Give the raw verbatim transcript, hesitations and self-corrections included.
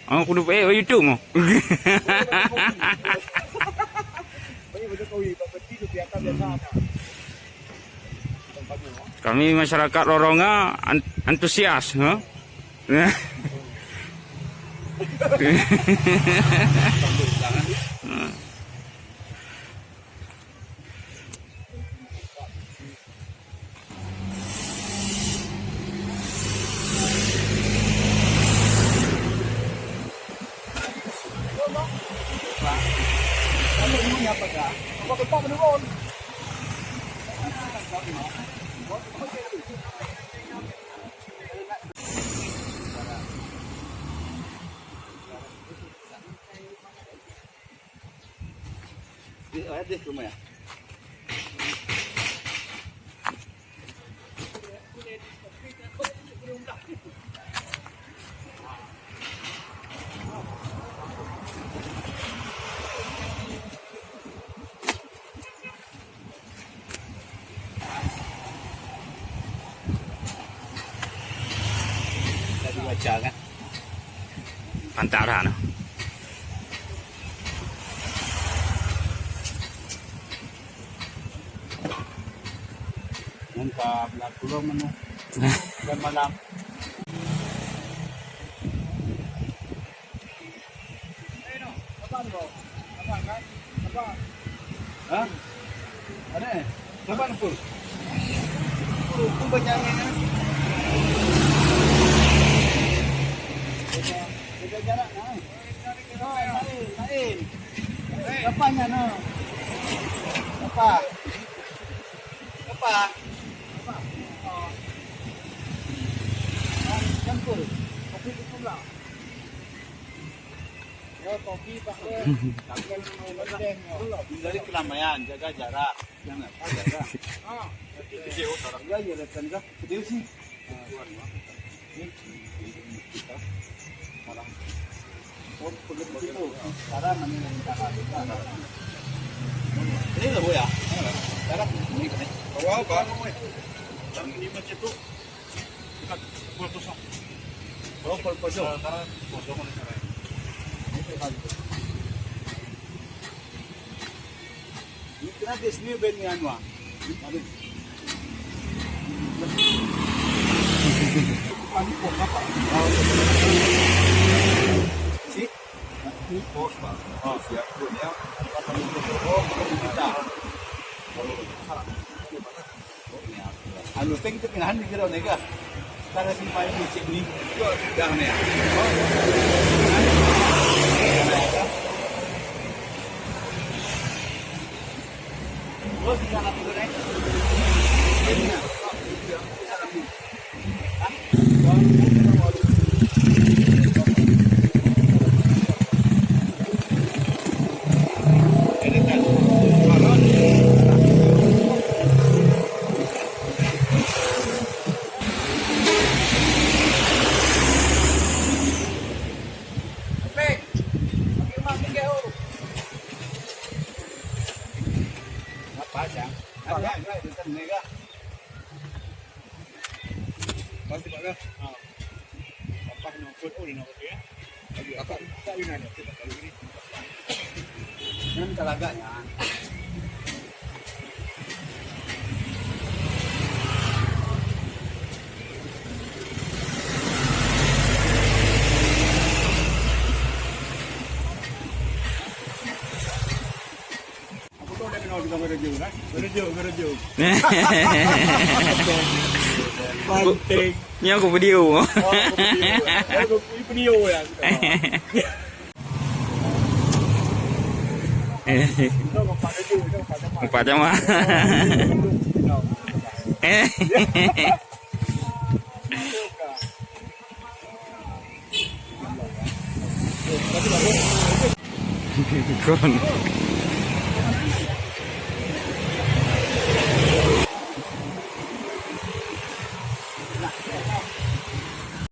Oh, kudu, eh, oh, YouTube mo. Kami masyarakat Rorong, ah, an-, antusias, ha? Antara, no. Mantap, lagu lo menu. Dan malam. Ha? Ane? Sabar, Pul. Pul, Pul, baca ni, ha? Jaga, jaga jarak, ha? Oh, lain, lain. Apanya, no? Apa? Apa? Apa? Oh. Campur. Kopi itu pula. Hindari keramaian, jaga jarak. Jangan, jaga. Iya, iya, datang ke. Betul sih. Ini lah, Bu, ya. Jarak. Ini, ini. Bawa, Pak. Yang ini macet tuh. Ini gratis ni ben ni anua. Si? Ini pos, Pak. Oh, siap, Bu, ya. Oh, kita. Anu, peng itu pinahan di kira nega. Tara si main di sini. Itu jangan ya. Terus di sana tuh, Nek. Ini ya. Di sana tuh. Yan talaga yan. Panting. Niya ko video. Oh, ko video. Ko video ya. Mupa jama. Eh. Kon.